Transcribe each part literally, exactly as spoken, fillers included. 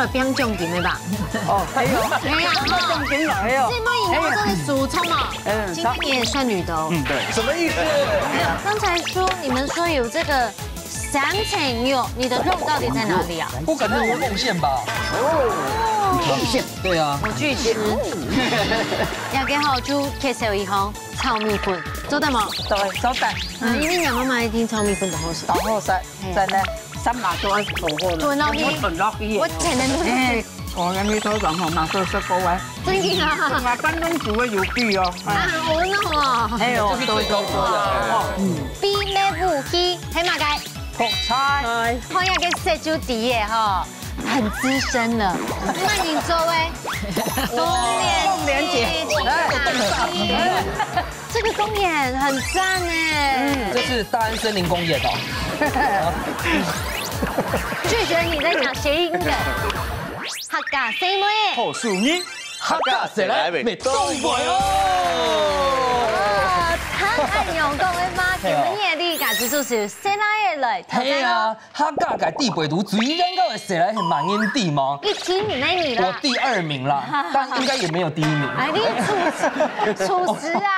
變獎金个吧？哦，係哦，係啊，變獎金來哦。細妹，你拿這個書籤嘛，嗯，今天你也算綠的哦。嗯，對。什麼意思？沒有，剛才說你們說有這個三層肉，你的肉到底在哪裡啊？不可能有貢獻吧？哦，貢獻。對啊。我拒吃。這個好，就介紹一下炒米粉，做得嗎？對，做得。啊，因為你媽媽一定炒米粉當好食。當好食，係。真的，三碼都係好好的，全部存落去的。我天天都係。哎，我跟你說，然後嘛，都是夠哎。真的啊？啊，關東煮的有比哦。哎。啊，我那啊。哎呦，就是最高級的。哦，嗯。秘密武器，係麼个？泡菜。看這個色就知个吼，很資深了。那你做哎，豐年豐年祭，祭，來。這個公園很讚哎。嗯，這是大安森林公園哦。拒絕你在講諧音梗。客家細妹。好手藝，客家細妹，未動過哦。啊，太愛用講个嘛，今日个你家己就是細倈仔來，係啊，客家个地位都最應該个細倈係麼人知嗎？一聽你那你啦。我第二名啦，但應該也沒有第一名。哎，你廚師，廚師啊。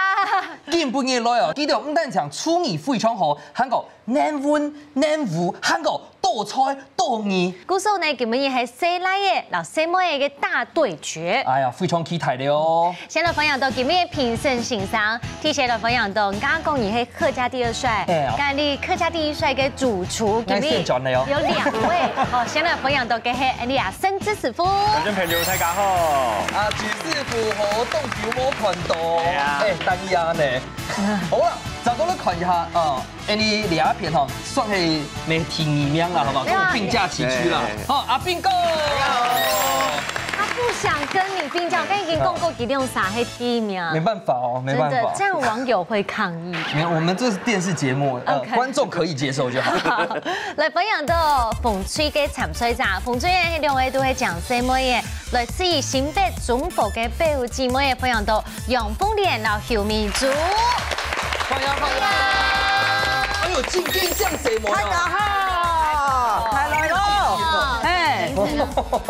今晡日來哦，佢兜毋單淨廚藝非常好，還過能文能武，還過多才多藝。故所呢，今晡日係細倈仔摎細妹仔个大對決。哎呀，非常期待了哦。先來歡迎到今晡日个評審先生，第一先來歡迎到，𠊎講你係客家第二帥，哎呀。該你客家第一帥个主廚，今晡日𠊎先轉了哦。有兩位，哦，先來歡迎到个係李亞生朱師傅。觀眾朋友，大家好。啊，朱師傅好，當久無看到。哎呀。哎，單一啊呢。 好啦，再過來看一下啊，哎，你這片吼，算係無第二名啦，好不好？沒有啊。跟我並駕齊驅啦。哎。好，阿斌哥。他不想跟你並駕，我剛已經講過，一定要撒黑第一名。沒辦法哦，沒辦法。真的，這樣網友會抗議。沒有，我們這是電視節目，呃，OK。觀眾可以接受就好。好，來，分享到紅隊个參賽者，紅隊个兩位都係講細妹仔，來自於新北中部个北湖姊妹，分享到 楊鳳蓮摎邱明珠。歡迎，歡迎。哎喲，真緊張，細妹哦。大家好，來來咯。哎。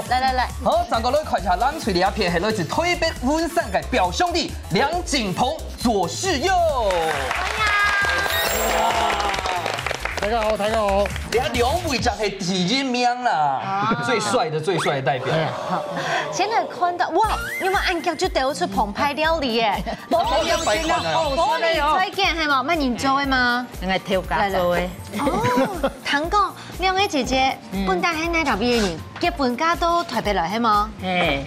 來來來。好，再過來看一下，藍隊這片係來自台北文山个表兄弟梁景鵬、左世佑。歡迎。大家好，大家好。 這兩位正係第一名啦，啊。最帥的，最帥的代表。哎呀。好，先來看到，哇，你們恁遽就得出澎湃料理耶！無，無，無，無，無，無，你再見，係無？麼人做个嗎？應該頭家做个。來，來。哦，聽講，兩位姐姐，嗯。本來係哪位个人？結婚嫁到台北來，係無？嘿，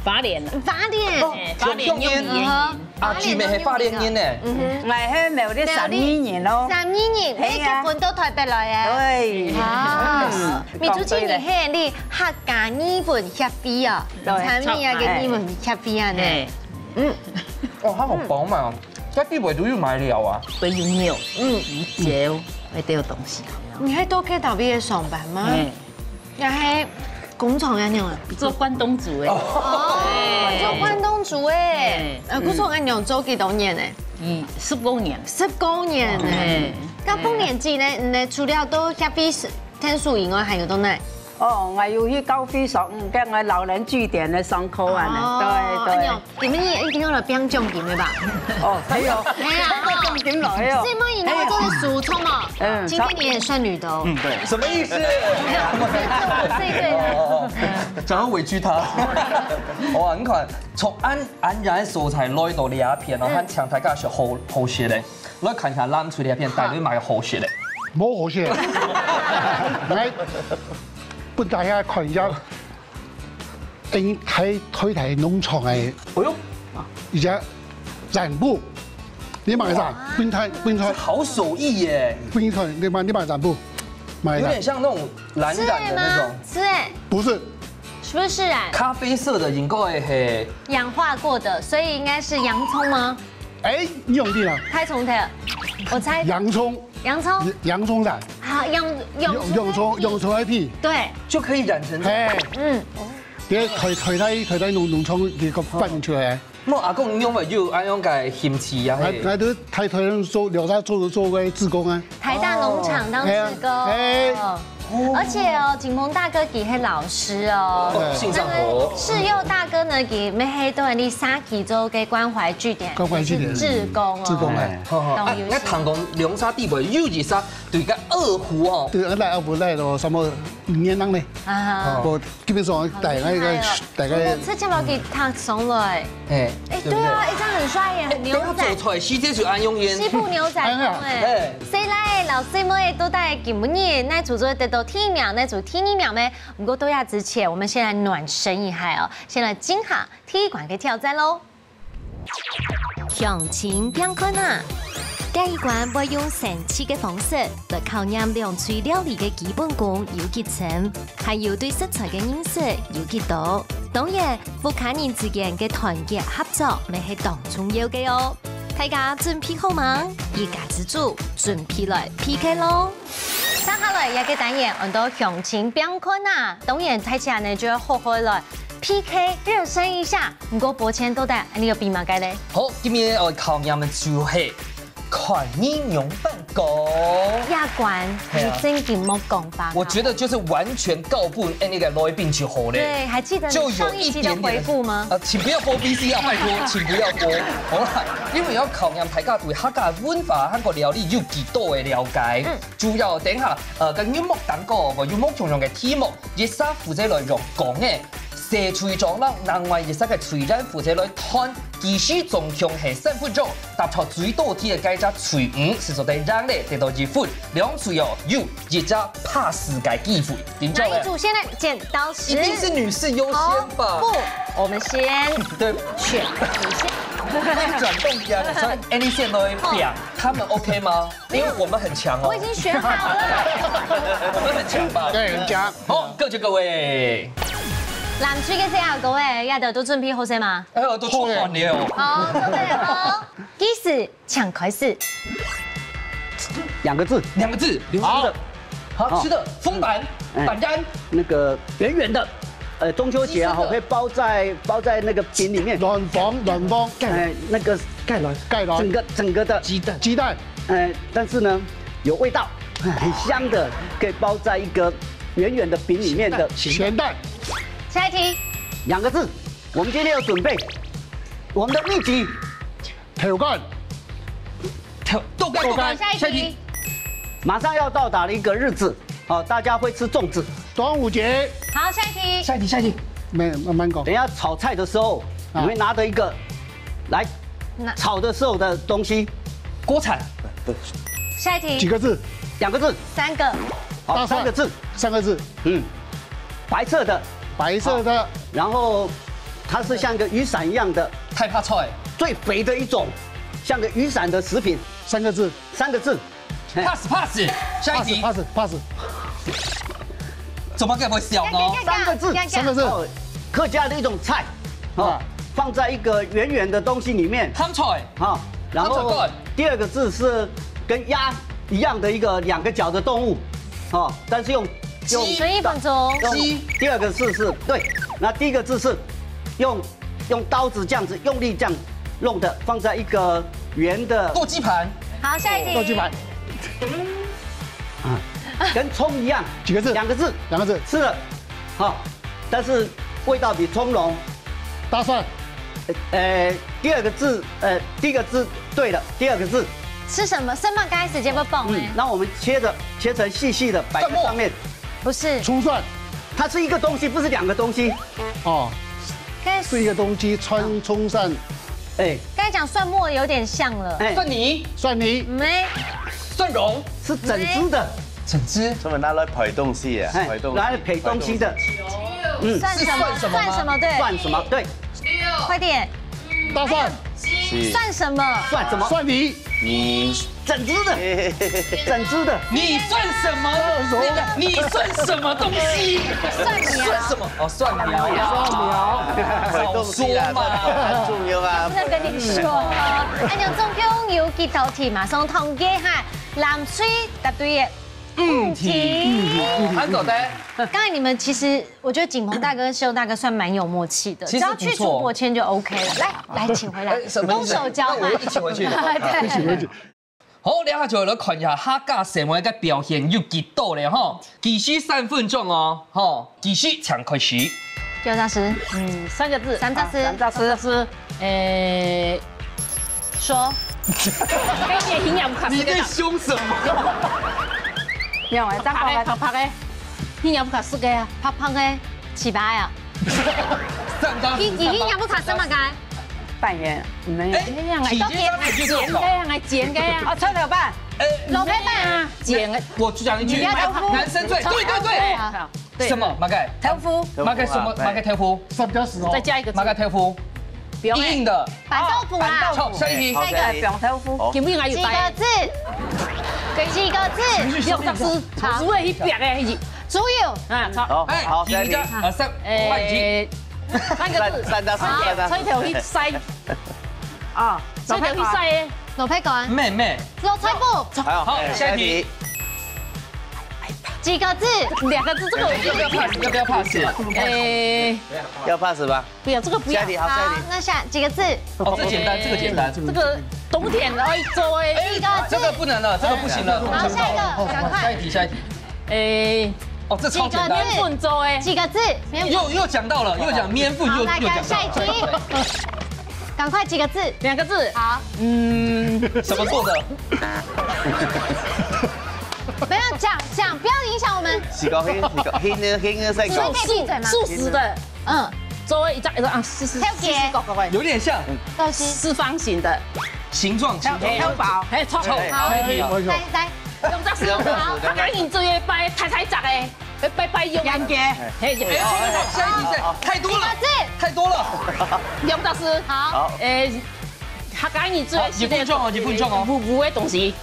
花蓮啦。花蓮。哦，嘿，花蓮用語言。嗯哼。 啊，姊妹係花蓮人呢。嗯哼。𠊎係苗栗三義人咯。三義人，係啊。哎，結婚到台北來啊。對。啊，嗯。明珠姊你係你客家語文協會啊，對。參與啊个語文協會啊呢。嘿。嗯。哦，佢好飽滿哦，該地位都有買料啊。會有肉，嗯。魚酒，會都有東西。你還都可以到別个上班嗎？嘿。 也係工廠恁樣啊？做關東煮个。哦，做關東煮个。嘿。呃，工廠恁樣做幾多年呢？嗯，十五年。十五年呢。嘿。該豐年祭呢，你呢，除了到協會係𢯭手以外，還有到哪？哦，𠊎有去教會上，嗯，跟𠊎老人據點个上課啊呢。哦，對，對。恁樣，你們也一定要來領獎金个吧？哦，係哦。係啊。領獎金來哦。細妹，你拿這個書籤哦。 嗯，今天你也算綠的哦。嗯，對。什麼意思？沒有，我是對的。哦，想要委屈他。哇，你看，從恁，恁遠个所在來到這片哦，嗯。還請大家食好，好食个。來看一下藍隊這片，帶來麼个好食个。無好食。來，分大家看一下。 因為大，大大農場个，哎喲。一隻染布，你買啥？冰糖，冰糖，這好手藝耶。冰糖，你買，你買染布，買啥？有點像那種藍染的那種。是嗎？是欸。不是。是不是染？咖啡色的應該係。氧化過的，所以應該是洋蔥嗎？哎，你用對了。太重了，我猜。洋蔥。 洋蔥。洋蔥染。好，洋，洋蔥。洋蔥，洋蔥个皮。對。就可以染成這樣。嘿。嗯。這開，開在，開在農，農場這個翻出來。那阿公你用个就愛用个興趣啊，嘿。𠊎，𠊎都台，台灣做，了解做，做个志工啊。台大農場當志工。哦。嘿啊，嘿。哦。而且哦，景宏大哥佢係老師哦，哦，姓上好。那麼世佑大哥呢，佢乜係都係社區做个關懷據點，關懷據點是志工哦，志工哎當有心。啊，那聽講兩儕底背有一儕對个二胡哦，對，來啊，無來咯，什麼五年人呢？啊，我基本上大概一个大概這千萬可以燙鬆了哎。哎，哎，對啊，哎，這樣很帥耶，很牛仔等下做。出來，時節就恁樣演。西部牛仔風哎哎，所以來，老師妹都帶給我們念，那組就得到第一名，那組第二名咩？不過到這之前，我們先來暖身一下哦，先來進行踢館个挑戰嘍。鄉親朋友啊，這一關會用生趣个方式來考驗兩隊料理个基本功有幾深，還有對食材个認識有幾多。當然，屋下人之間个團結合作乜係當重要个哦。大家準備好嗎？一家之煮，準備來P K嘍！接下來這個單元安到鄉親朋友啊，當然大家呢就要好好來P K熱身一下。不過伯謙到底你有比麼个咧？好，今日愛考驗个就係看你仰般講。這關你正經莫講吧？我覺得就是完全交分恁呢个來賓就好咧。對，還記得就有你上一集的一點點回顧嗎？呃，請不要播V C R，拜託，請不要播。好啦，因為要考驗大家對客家文化、客家料理有幾多个了解。嗯主要等下，呃，跟音樂當中，有無共樣个題目，一儕負責來用講个，細隊長啦，另外一儕个隊員負責來看，其實總共係三分鐘，答出最多題个該隻隊伍，係做得贏咧，得到一分。兩隊哦，有一隻pass个機會，定著咧哪一？組先來？剪刀石。一定是女士優先吧？好，不，我們先對，選女先。轉動一下，所以Annie先來講，他們OK嗎？因為我們很強哦。我已經選好了。我們很強吧？對，很強。好，各就各位。藍隊个細阿哥哎，這兜都準備好勢嗎？哎呦，都出汗了哦。好，準備好，計時請開始。兩個字，兩個字，好，好吃的，封板，哎板干，那個圓圓的，呃，中秋節啊，雞絲的會包在包在那個餅裡面，卵黃，卵黃，哎，那個雞卵，雞卵，整個整個的，雞蛋，雞蛋，哎，但是呢，有味道，很香的，可以包在一個圓圓的餅裡面的。鹹蛋，下一題，兩個字，我們今天有準備我們的祕籍，豆乾，豆豆干，豆干，下一題，馬上要到達的一個日子，好，大家會吃粽子。端午節，好，下一題，下一題，下一題，沒，慢慢講等一。下炒菜的時候，啊你會拿著一個來那炒的時候的東西，鍋鏟，下一題，幾個字？兩個字，三個，好，大蒜三個字，三個字，嗯，白色的，白色的，然後它是像個雨傘一樣的，大白菜，最肥的一種，像個雨傘的食品，三個字，三個字，哎pass pass，下一題， pass pass pass，怎麼可能會笑呢？三個字，三個字，哦，客家的一種菜，哦啊，放在一個圓圓的東西裡面，鹹菜，好，然後鹹菜乾第二個字是跟鴨一樣的一個兩個腳的動物，哦，但是用用雞剩一分鐘，用雞第二個字是對，那第一個字是用用刀子這樣子用力這樣弄的，放在一個圓的好，下一題，倒计牌，跟蔥一樣，幾個字？兩個字，兩個字，吃的，好，但是味道比蔥濃。大蒜，呃，第二個字，呃，第一個字對了，第二個字，吃什麼？什麼？剛開始節目放嗯，那我們切着切成細細的擺在上面，不是，蔥蒜，它是一個東西，不是兩個東西。哦，該是一個東西，蔥蔥蒜，哎該講蒜末有點像了，哎，蒜泥，蒜泥，沒，蒜蓉，是整隻的，整隻，專門拿來配東西啊，哎配東，西，拿來配東西的，蒜什麼？是蒜什麼嗎蒜什麼？對，蒜什麼？對，快點，大蒜，是蒜什麼？蒜什麼？蒜泥，你整隻的，整隻的。你算什麼？那個你算什麼東西？蒜苗算什麼？哦，蒜苗呀，配東西啊，早說嘛。很重要啊。那跟你說，哎，你總共有幾道題嘛？上堂个哈，藍隊答對个五題。還搞得，剛才你們其實，我覺得景宏大哥跟秀大哥算蠻有默契的，其實只要去不錯出國簽就 OK 了。來，來，請回來，哎，什麼意思？攻守交换那我。一起回去。对，一起回去。好，這下就來看一下客家細妹个表現有幾多咧吼。計時三分鐘哦，吼，計時請開始。九大師，嗯，三个字，三大師，三大師，诶，说，跟你的营养卡你在凶什么？没有，这样拍拍个，拍拍个，营养卡是个啊，拍拍个，起白啊，三大师，你你你也不卡什么个，扮演没有。哎，体型上面就剪个啊，剪个啊，啊，菜头粄，哎，老板嘛，剪个，我就讲一句，你要男生最对对对，好，什么？马盖，豆腐，马盖什么？马盖豆腐，三加十哦。再加一个字马，盖豆腐，不要硬硬的，板豆腐啦，好，下一题，好，下一题。放豆腐，好，今天还有带，几个字，几个字，六大师，好主委一百个，猪油，啊，好，好，哎，好，下一题。啊，三，诶，换一题，三个字，三大师，三大师。吹头去塞，啊，吹头去塞，老配管，妹妹，老菜脯，还有，好，哎下一题，几个字，两个字，这个我要不要 pass？要不要 pass？诶，要 pass 吧？不要，这个不要下一，题，好，下一题。那下几个字，哦，这简单，这个简单。这个冬天来做诶，几个字这，个不能了，这个不行了。好，下一个，赶快，下一题，下一题。诶，哦，这超简单。几个字面粉做诶，几个字，没有又又讲到了，又讲面粉，又好，来又讲看下一到了。题，赶快几个字，两个字，好，嗯，什么做的？不要讲讲，不要影响我们，是个，是个，现在现在在搞你们可以闭嘴吗？素食的，嗯，做一张一张啊，是是还有给是是，搞搞搞，有点像东西，四方形的，形状，形状。哎，有宝，哎，错，哎好，可以啊来来，用这是啊，赶紧做一拜太太长哎，拜拜用，杨姐，嘿，哎，下一题是太多了，几个字太多了。用这是，好，哎，他赶紧做好，一分钟哦，一分钟哦。五五的东西，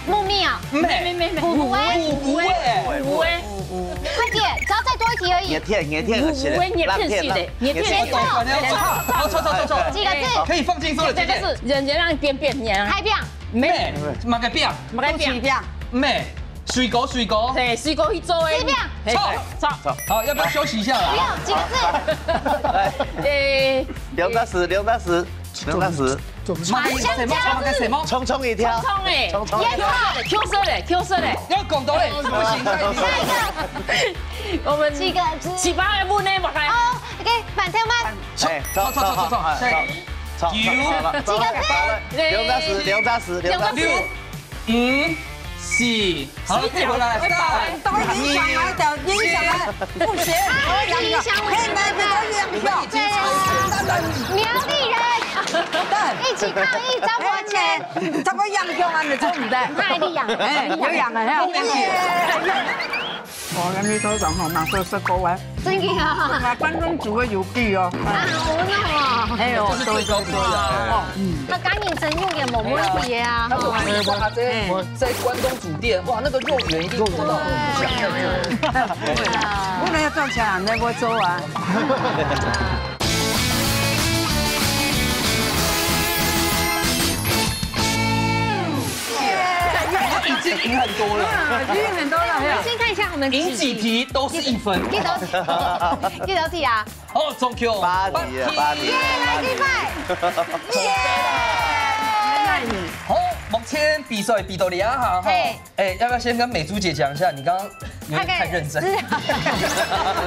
木米啊，妹，没没没，五五哎，五五哎，快点，只要再多一题而已热，天热天五五哎，热天系的，热天系的，我懂了，好，错错错错，几个字，可以放轻松了，姐姐。这个是人家让你变变你啊，开表，妹，马个表，没改变，妹，水果水果，对，水果去做哎，随便嘿，错错，好，要不要休息一下不啦？要几个字，来，诶，刘大师，刘大师，刘大师，马个什么？马个什么？匆匆一跳，匆匆哎，匆匆一跳。，Q色嘞，Q色嘞，Q色嘞，要讲到嘞，不行，下一题。下一个我们几个字，七八个不呢，我看，哦，OK，反跳慢，哎，走走走走走走，下一题。走，有走了，走了，走了。刘大师，刘大师，刘大师。六五四，好了，配回来，三，都影响来的，影响来，不行，影响，现在比较影响。苗栗人一起抗议张伯坚，怎么影响啊？你做唔得。哪里养？哎，有养的哈。我跟你头讲吼，马上说过完，真的啊，啊，关东煮会有地哦。啊，好闹哦。哎呦，这是最高分的啊。他赶紧整容也没问题啊。他如果是阿姐在关东煮店，哇，那个肉圆一定做到。对啊，为了要赚钱啊，那我做啊。已经赢很多了，啊，已经很多了，我们先看一下我们赢几题都是一分。几道题，几道题啊？哦，中 Q，八题了，八题。耶，来第一块，耶！好，目前比赛比到这啊哈，嘿哎，要不要先跟美珠姐讲一下？你刚刚有点太认真。是啊，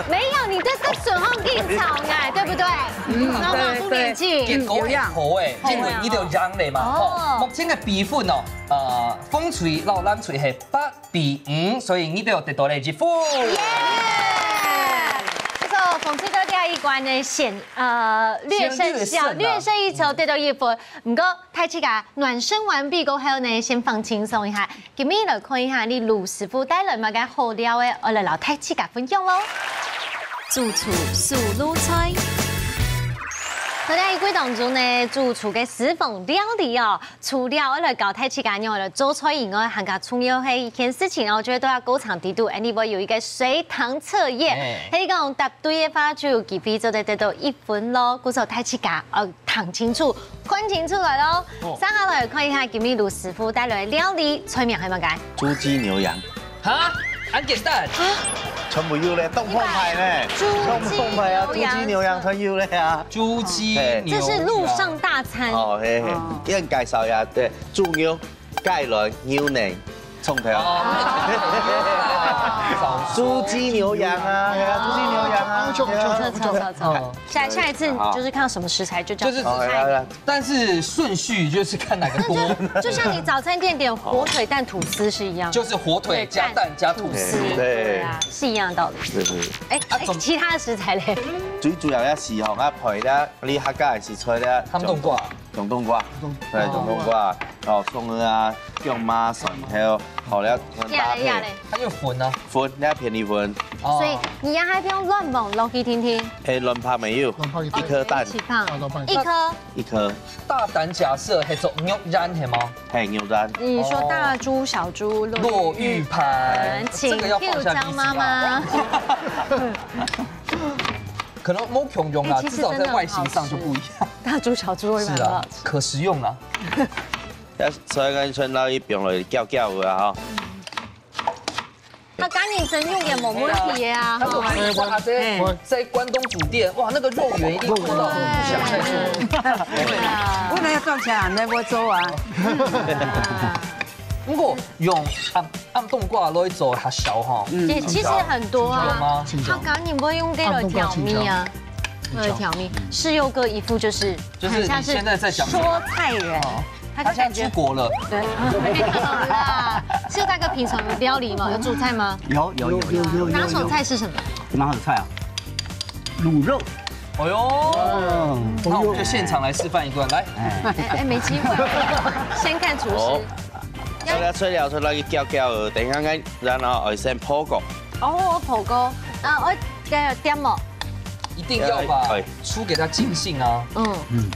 没有，你这个损耗更长哎，对不对？嗯，然后不免结劲，果也好哎，因为你就赢了嘛。哦哦，目前的比分哦，呃，风吹老蓝吹系八比五，所以你就得到了一分。耶！不过冯志哥第一关呢，显呃略胜小略胜啊略胜一筹，得到一分。不过大自家暖身完毕过后呢，先放轻松一下。今日来看一下，你卢师傅带来么个好料诶，我来老大自家分享咯。主厨素路菜。在这一季当中呢，主厨个私房料理哦，除了我来教大自家用来做菜以外，还加重要的一件事情哦，我觉得都要过场底肚，anyway 有一个随堂测验，哎可以讲答对的话就有机会做得得到一分咯。故所大自家呃，听清楚，看清楚来咯。哦接下来看一下今日卢师傅带来的料理，菜名系么个？猪鸡牛羊，哈，很简单。全部有嘞，东方派呢，猪鸡东方派啊，猪牛羊鸡牛羊全有嘞啊。猪鸡嘿牛这是路上大餐。哦，嘿嘿，要介绍一下，对，猪牛，芥藍、牛奶、蔥頭。豬雞牛羊啊，係啊，豬雞牛羊啊，係啊。不錯不錯不錯不錯。下下一次你就是看到什么食材就叫。就是食材。好，好，好。但是顺序就是看哪个多。就就像你早餐店点火腿蛋吐司是一样的。就是火腿加蛋加吐司。对，对啊，是一样的道理。是是。哎，啊，哎，其他的食材嘞？最主要个是吼，啊，配个你客家个食材咧，鹹冬瓜。鹹冬瓜。鹹冬瓜。对，鹹冬瓜。哦，蔥啊，姜嫲、蒜頭，好了，搭配。它有粉啊。粉，你要便宜粉。哦。所以你也還不用亂摸，落去定定。哎，亂拍没有，亂拍一定。一顆蛋。一起放。啊，亂拍一定。一顆。一顆。大膽假設，係做肉圓係嗎？嘿，肉圓。你說大豬小豬落落玉盤，玉盤，請這個要放下 Q 張媽媽。可能無共樣啦，哎，其實至少在外形上就不一樣。真的很好吃。大豬小豬肉圓很好吃。是啊，可食用啦。要所以講，全老一邊落去攪攪啊，吼。他趕緊蒸肉也無問題的啊，哈。他如果是阿姐在關東煮店，哇，那個肉圓一定做到不想再做。對啊。為了要賺錢啊，你會做啊？不過用暗暗冬瓜來做較少哈。嗯。也其實很多啊，有嗎？他趕緊不會用這個調味啊。 呃，調味。世佑哥一副就是就是你很像是現在在講什麼？說菜人，哦，他就感覺他現在出國了。對，没有啦。世佑大哥平常有料理吗？有煮菜吗？有有有有有有。拿手菜是什么？拿手菜啊，卤肉。哎呦，嗯。那我們就現場來示範一段，來。哎哎，没机会，先看厨師。好，大家吹料出來个攪攪，等一下，然後愛先烰過。哦，烰過，啊，我點點哦。 一定要把哎，哎。出給它盡興啊。嗯。嗯。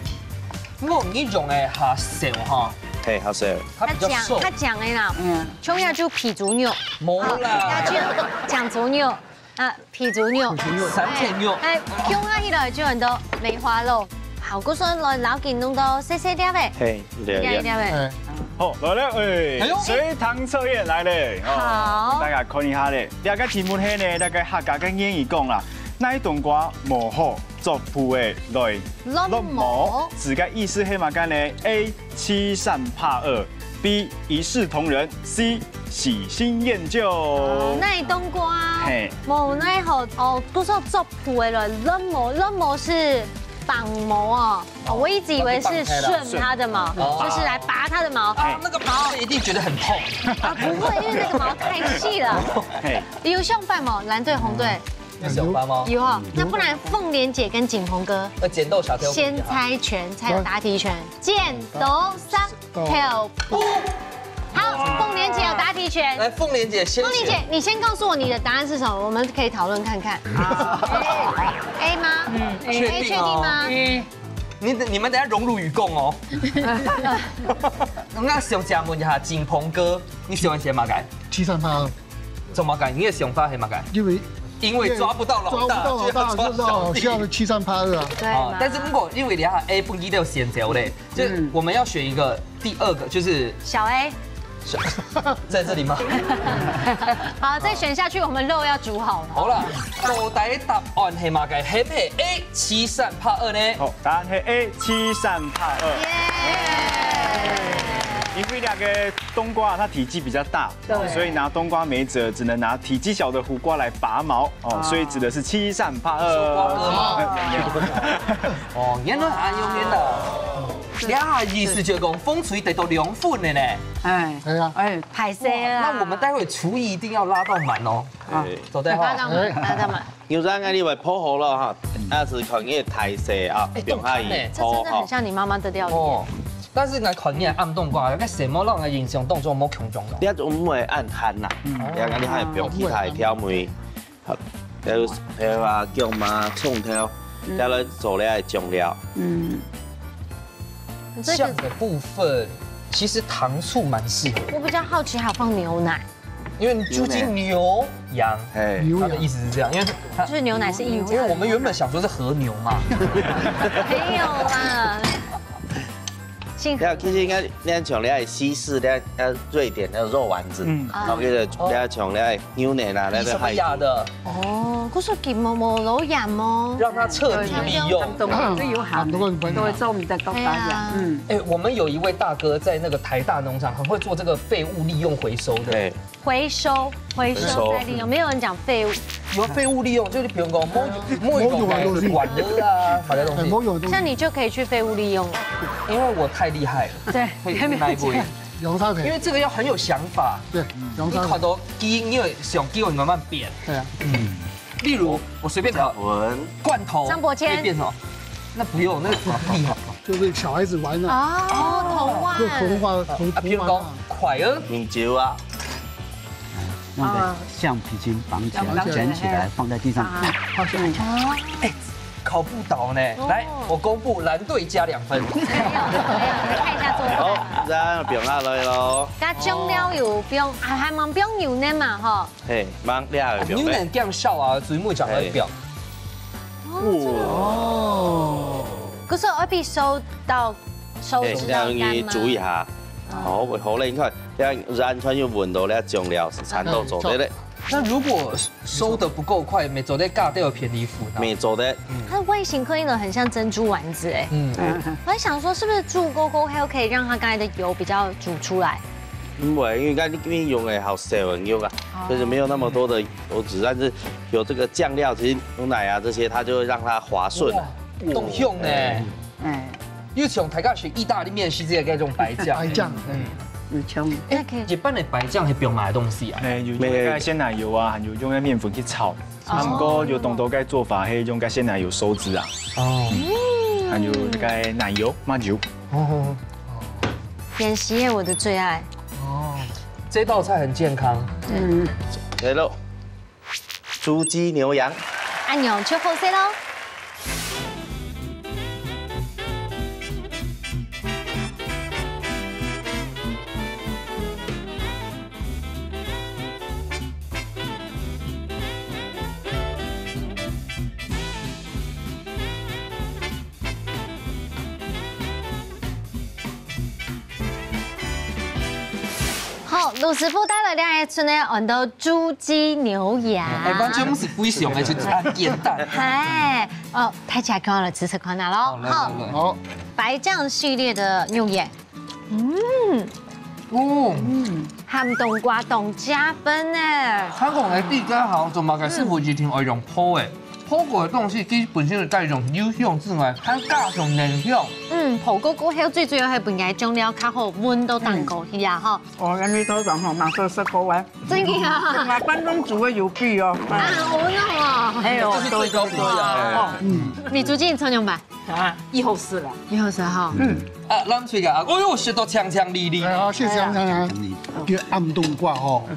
因為你用个較少哈，嘿，較少。它比較瘦。較講，較講的啦。嗯。像那就肥豬肉。無啦。啊，那就講豬肉啊，肥豬肉。肥豬肉。三層肉。哎，哎，用下去了就很多梅花肉。好，故所來老緊弄到細細粒的。嘿，對，一粒一粒的。嗯。好，來了，哎，哎呦。隨堂測驗來了，哦，好。大家看一下咧，這個題目係呢，那個客家个諺語講啦， 哪冬瓜無好，做烰个來亂摸，亂摸。指个意思係麼个呢？A，欺善怕惡，B，一視同仁，C，喜新厭舊。哦，哪冬瓜？嘿。無奈何，哦，不是做烰个來亂摸，亂摸是拔毛哦。哦，我一直以為是順它的毛，哦。就是來拔它的毛。啊，那個拔了一定覺得很痛。啊，不會，因為那個毛太細了。嘿。有相反嗎？藍隊、紅隊？ 有想法嗎？有哦，那不然凤蓮姐跟景鵬哥要剪刀石頭布先猜拳，猜有答題权，剪刀石頭布。好，凤蓮姐有答题权。來，凤蓮姐先選。凤蓮姐，你先告訴我你的答案是什麼，我們可以討論看看。A 嗎？嗯，A 確定哦。A 確定吗？你你們等下榮辱與共哦。那想請問一下，景鵬哥，你喜歡選哪個？欺善怕惡。 做麼个？你个想法係麼个？因為因為抓不到老大，抓不到老大，就要抓小弟。就要欺善怕惡啊。對嘛。啊，但是如果因為你看A分佢都選擇咧，就是我們要選一個第二個，就是小A。小，在這裡嗎？好，再選下去，我們肉要煮好了。好啦，到底答案係麼个？係毋係A，欺善怕惡呢？好，答案係A，欺善怕惡。耶！因為那個冬瓜它體積比較大， 對。所以拿冬瓜沒轍，只能拿體積小的苦瓜來拔毛，哦，哦。所以指的是欺善怕惡。瓜哥嗎？沒有。哦，原來恁樣，原來。這下意思就講，紅隊得到兩分了呢。哎。哎呀。哎。敗勢啊。那我們待會廚藝一定要拉到滿哦。啊。對。做得哈。拉到滿，拉到滿。 牛肉啊，你會烰好了哈，啊，係看你个大細啊，哎，放下去烰好。這真的很像你媽媽的料理耶。哦，但是來看你个暗冬瓜，該色目讓人印象當中無共樣咯。你還毋會恁鹹啦，嗯。你看你還放其他个調味，好，還有還有啊，薑嫲、蔥頭，嗯。再來做這个醬料。嗯。這個醬的部分，其實糖醋蠻適合的。我比較好奇還有放牛奶。 因為究竟牛羊，嘿。牛羊。它的意思是這樣，因為它就是牛奶是硬加的。因為我們原本想說是和牛嘛。沒有啦。幸福。你看，其實應該，你看像你愛西式，你愛，呃，瑞典那個肉丸子，嗯。然後就是你愛像你愛牛奶啊，那個海底。你什麼亞的？哦，可是佢無，無落鹽哦。讓它徹底利用。對，這有鹹，這有鹹，都會分。都會做我們的高壓。哎呀。嗯。哎，我們有一位大哥在那個台大農場，很會做這個廢物利用回收的。對。回收，回收再利用，回收。沒有人講廢物。有廢物利用，就是比如講，無，無用个碗啊，啥个東西。哎，無用个東西。像你就可以去廢物利用了。因為我太厲害了。對，會，會那一步。 用啥个？因為這個要很有想法。對，用啥个？你看到機，你會想機會慢慢變。對啊。嗯。例如，我隨便講，罐頭，張伯謙。可以變什麼？那不用，那個很厲害。就是小孩子玩的。哦，童玩。就童話，童，啊，比如講，童玩啊。筷仔。米酒啊。用个橡皮筋綁起來，綁起來。捲起來，放在地上。啊。放下來。哦。哎， 考不倒呢。哦。來，我公布藍隊加兩分。沒有，沒有，你看一下桌子。好，咱放下來咯。加醬料有放，還，還吂放牛奶嘛，吼。嘿，吂，你還有放咩？牛奶降燒啊，所以每隻愛放。嘿。哦。可是愛比收到，收嘿，這樣你煮一下。哦。好，好嘞，你看，這樣完全有聞到那醬料係摻到做得嘞。哎，那如果 收得不夠快，無做得加兜个便利符呢。無做得。它的外形刻印得很像珍珠丸子，哎。嗯。我還想說，是不是煮過後，還有可以讓它剛才的油比較煮出來？毋會，因為你，你用个較少个油啊，哦。所以就沒有那麼多的油脂，但是有這個醬料，其實牛奶啊這些，它就會讓它滑順。哇，當香呢。哎。 哎。有像大家食義大利麵時節个該種白醬。白醬。嗯。有像。哎，一般个白醬係放麼个東西啊？哎，有用該鮮奶油啊，還有用該麵粉去炒。哦。啊，毋過有當多个做法，係用該鮮奶油收汁啊。哦。嗯。還有該奶油、麻油。哦。扁食也我的最愛。哦，這道菜很健康。嗯。來咯。 豬雞牛羊。恁樣就好勢咯。好，盧師傅帶來這一出呢，安到豬雞牛羊。哎，完全毋係非常个，就恁簡單。嗨，哦，大家趕快來試試看啊咯。好，來，好。來，來。好。白醬系列的牛羊。嗯。哦。嗯，鹹冬瓜當加分呢。香港个地家好，做麼个師傅一定愛用烰个？ 烰過个東西，佢本身有帶一種油香之外，還加上奶香。嗯，烰過過後，最主要係分該醬料較好，溫度當高去啊，吼。哦，恁呢多種吼，嘛做食過啊。真的啊？嘛，關東煮个有比哦。啊，我那哦。哎呦，這是最高級的啊。哦，嗯。你最近常用吧？啊，以後是了。以後是哈。嗯。啊，冷水啊，哎呦，食到強強力力。哎呀，是強強啊。叫暗冬瓜吼，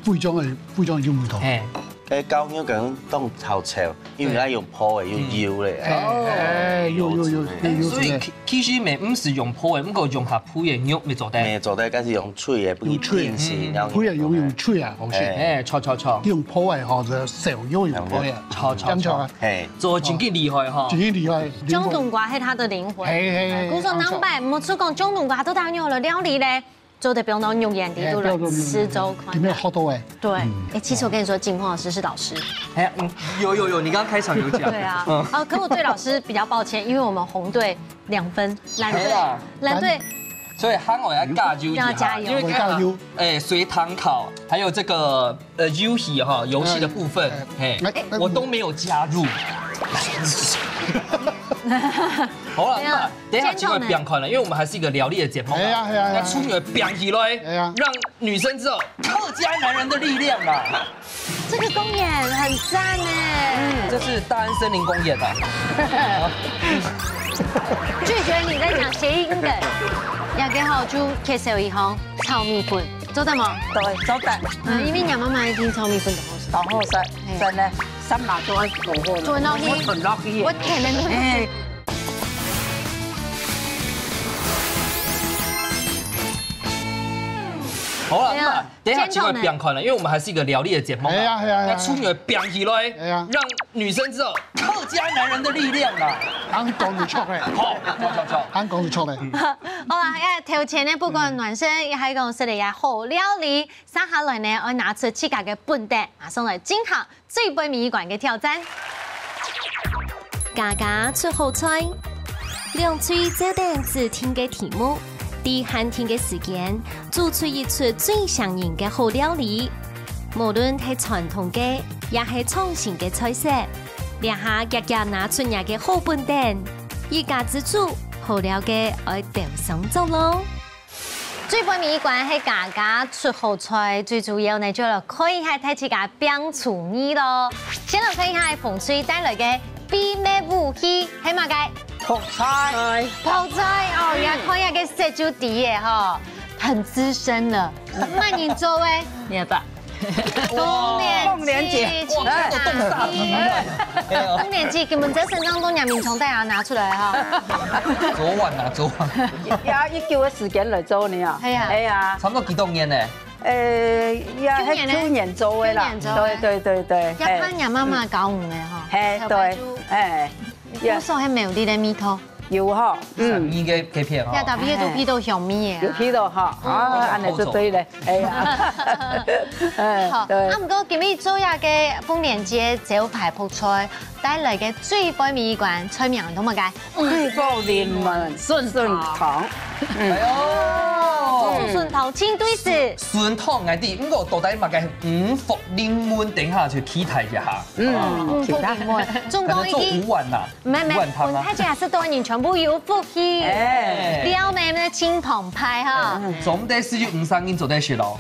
非常个，非常有味道。哎。 該犒牛梗當好炒，因為愛用烰个，用油个。哎，哎，有，有，有，有，有，所以其，其實乜毋使用烰个，毋過用較肥个肉乜做得。乜做得，但是用脆个，不用用脆个，定型，嗯，然後肥个用，用脆啊，好食。哎，炒，炒，炒。用烰个吼，就少油用烰个，炒，炒，炒。嘿。做真个厲害吼。真个厲害。醬冬瓜係佢个靈魂。嘿，嘿，嘿，故所南北，毋好講醬冬瓜都當用了料理咧。 做得放到肉圓裡肚來試做看。哎，放到肉圓裡肚，裡面好多哎。對，嗯。哎，其實我跟你說，景峰老師是老師。哎，嗯，有，有，有，你剛剛開場有講。對啊，嗯。哦，可我對老師比較抱歉，因為我們紅隊兩分，藍隊，哎呀，藍隊所以還好要加油一下，要加油。因為剛剛，要加油。哎，隨堂考，還有這個，呃，遊戲哈，遊戲的部分，哎，嘿，哎，哎，我都沒有加入。好了，沒有，那 等一下，奇怪，gentleman。不要看了，因為我們還是一個料理的節目啊。哎呀，哎呀，哎呀。那淑女嗶起來，哎呀。讓女生知道客家男人的力量啊。這個公演很讚哎。嗯，這是大安森林公園啊。拒絕你在講諧音梗，要給好豬介紹一項炒米粉，做得嗎？對，做得。嗯，因為你媽媽一定炒米粉的好食。然後再，嘿。再呢，三把刀做好了，做落去。我吞落去。我天哪！哎。 好了，對啊。等一下就會變看了，因為我們還是一個料理的節目啊。哎呀，哎呀，哎呀。那處女會變起來，哎呀。讓女生知道客家男人的力量啊。人講就著咧。好，好，好，好。人講就著咧。好啊，哎，頭前呢，不管男生也還講係个呀，好料理，接下來呢，愛拿出自家个本事，馬上來進行最尾一關个挑戰。 家家出好菜，兩隊照等指定个題目，在限定个時間，做出一出最餳人个好料理。無論係傳統个，也係創新个菜色，這下遽遽拿出若个好本事，一家之煮，好料个愛鬥上桌囉。 最尾一關係家家出好菜，最主要呢就來看一下大自家變廚藝囉。先來看一下紅隊帶來个秘密武器係麼个？覆菜。覆菜哦，也看一下个色就知个吼，很資深了。麼人做个？你爸。 豐年祭，哇，這個凍煞皮耶。豐年祭，根本在身上都拿眠床單啊拿出來哈。昨晚啊，昨晚。也一久个時間來做呢啊。係啊。係啊。差不多幾多年呢？呃，也舊年呢？舊年做个啦。舊年做个。對，對，對，對。也怕若媽媽搞你个哈。嘿，對，哎。 有所係苗栗个味道。有吼，嗯。三義个，个片吼。呀，特別都鼻到香味个啊。有鼻到吼，啊，恁樣就對了，哎呀。哎，好，對。啊，毋過今日做這个豐年祭招牌覆菜，帶來个最尾一關，菜名係麼个？對福臨門，筍湯。哎喲。竹筍湯，真對子。筍湯，𠊎知，毋過到底麼个五福臨門，等一下就期待一下。嗯，五福臨門，總共已經 五萬吶，毋係，毋係，五萬湯啊。分大家食到人全部有福氣。哎。料妹妹清湯派哈。總得係有五三人做得食咯。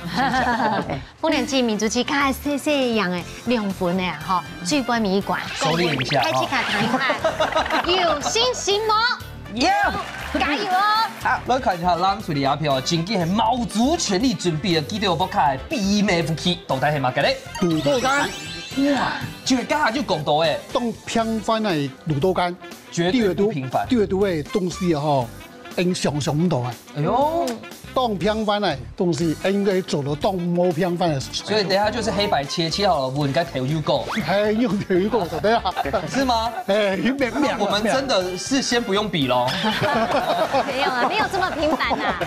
豐年祭民族祭，剛才細細樣个兩分个啊，吼，最尾一關。收斂一下啊。大家看一下，有信心無？有。加油哦！好，來看一下，咱手裡這片哦，真經係卯足全力準備个，記得有無？看秘密武器，到底係麼个咧？滷豆乾。哇，就係剛才就講到誒，當平凡个滷豆乾。 絕對不平凡。對對對，東西吼，𠊎想像毋到啊。哎喲。當平凡个東西，𠊎應該做到當無平凡个事情。所以等一下就是黑白切，切好了，我應該投入夠。哎，用投入夠的，對啊。是嗎？哎，有沒有？那我們真的是先不用比咯。沒有啊，沒有這麼平凡啊。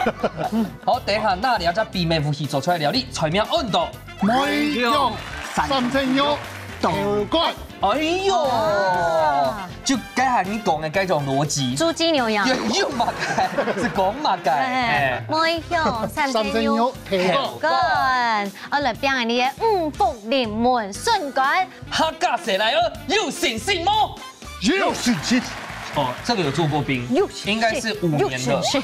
好，等一下，那你要將秘密武器做出來料理，菜名安到。 梅香三層肉豆乾。哎喲，啊。就該下你講个該種邏輯。豬雞牛羊。又，又麼个？係講麼个？哎。哎。梅香三層肉三層肉豆乾。豆乾。啊，來表演你个五福臨門筍乾。客家細倈仔，有信心無？ 有信心。哦，這個有做過兵，有信心，應該是五年了。有信心。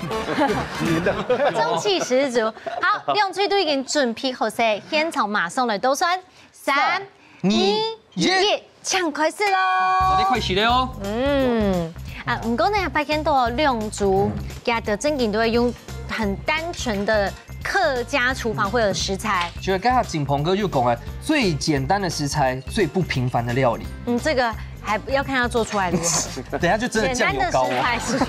五年了。中氣十足。好，兩隊都已經準備好勢，現場馬上來倒算。三、三、二、二、一，一，請開始咯。好，你開始了哦。嗯，啊，毋過呢，發現到兩組，佢等正經都會用很單純的客家廚房會有食材。就係剛才景鵬哥就講了，最簡單的食材，最不平凡的料理。嗯，這個還要看他做出來如何。等一下就真的醬油膏哦。簡單的食材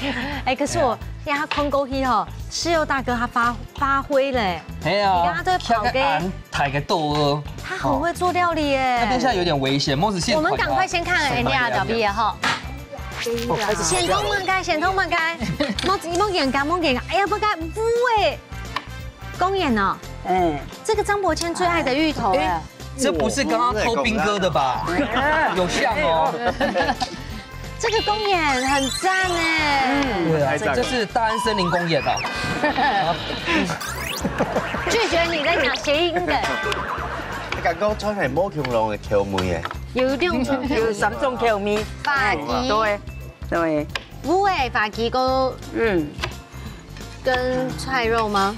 是，哎，可是我，哎呀，看過去吼，豉油大哥他發，發揮了欸。哎呀，你看他這個跑給，大个刀哦。他很會做料理耶。那邊現在有點危險，孟子健，我們趕快先看人家的表演哈。 哦，開始先動慢開，先動慢開，莫，莫嚴格，莫嚴格。哎呀，不該，不會。公園哦，哎，這個張伯謙最愛的芋頭哎。哎，這不是剛剛偷兵哥的吧？有像哦。這個公園很讚哎。對啊，這，這是大安森林公園哦。拒絕你在講諧音梗。感覺出來無共樣个口味耶。有兩種口味。有三種口味。花枝。對。 對。烏的花枝个，嗯。跟菜肉嗎？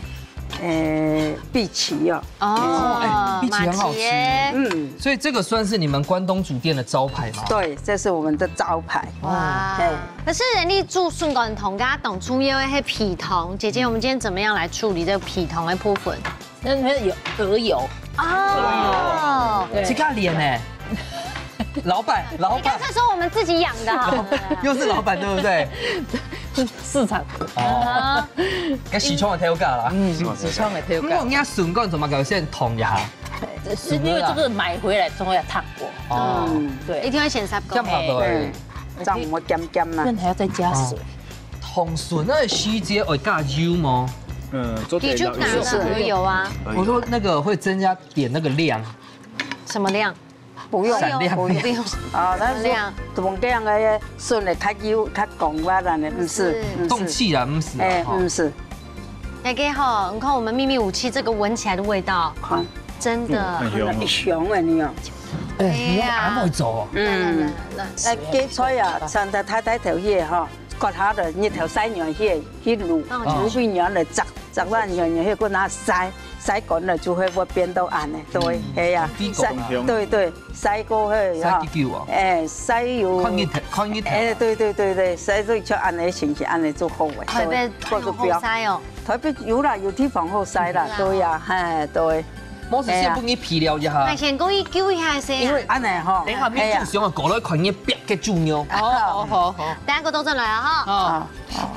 呃，荸薺哦。哦，哎，荸薺很好吃。馬蹄耶。嗯。所以這個算是你們關東煮店的招牌嗎？對，這是我們的招牌。哇。對。可是人家煮筍乾湯，該當重要个係皮湯。姐姐，我們今天怎麼樣來處理這個皮湯的部分？ 那裡面有鵝油。哦。對。這個臉呢？老闆，老闆。你乾脆說我們自己養的好了。又是老闆，對不對？市場。哦，該市場个頭家啦。嗯，市場个頭家。毋過人家筍乾怎麼搞？先燙一下。是因為這個買回來之後要燙過。哦，嗯，對，一定要先煠過。這樣好的。嗯，這樣毋會鹹鹹啦。那還要再加水。燙筍个時節愛加油無？嗯，做得要有。基礎拿的有啊。我說那個會增加點那個亮。什麼亮？ 不用，閃亮。不用。啊，那是亮。同樣个筍个較幼、較光滑啦，毋是，毋是。凍起來，毋是啊，哎，哈。毋是。那個吼，你看我們祕密武器，這個聞起來的味道，啊，真的。嗯，很香哦。很香啊，你哦。哎，你用恁會做哦。哎呀。嗯。來，來，來。哎，芥菜啊，像在太太頭去吼，割下來，日頭曬軟去，去滷，哦。滷去軟了，炸，炸軟軟，去拿曬，曬乾了就會，會變到恁呢。對，嗯，係啊，很香。曬，對，對。 曬過去，曬幾久啊？哎，曬有，看日頭，看日頭啊。哎，對，對，對，對，曬到像恁呢，成成恁呢就好了。台北還有好曬哦。對，過就不要。台北有啦，有地方好曬啦，有啦。對呀，嘿，對。無事先分你皮了一下。哎，先故意救一下先啊。因為恁呢吼，等一下，哎呀。面就想要過來看你煏个豬肉。哦，好，好，好。等下，過倒轉來啊，哈。哦。啊，啊。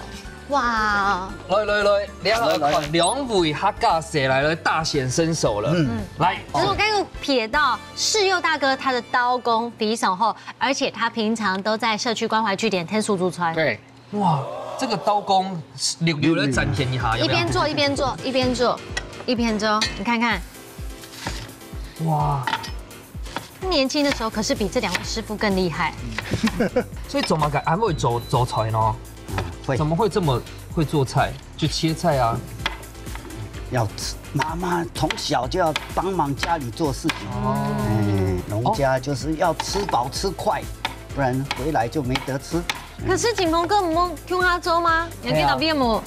哇。來，來，來，來，來，來。兩位客家細來，來大顯身手了。嗯。來。其實我剛剛有瞥到 世佑大哥他的刀工非常好，而且他平常都在社區關懷據點𢯭手煮菜。對。哇，這個刀工，留，留來展現一下，有沒有？一邊做一邊做，一邊做一邊做，你看看。哇。他年輕的時候可是比這兩位師傅更厲害。所以做麼个恁會做，做菜呢？嗯，會。怎麼會這麼會做菜？ 就切菜啊。要吃，媽媽從小就要幫忙家裡做事情。哦。哎，農家就是要吃飽吃快，不然回來就沒得吃。可是景鵬哥，毋好共下做嗎？你要去哪邊無？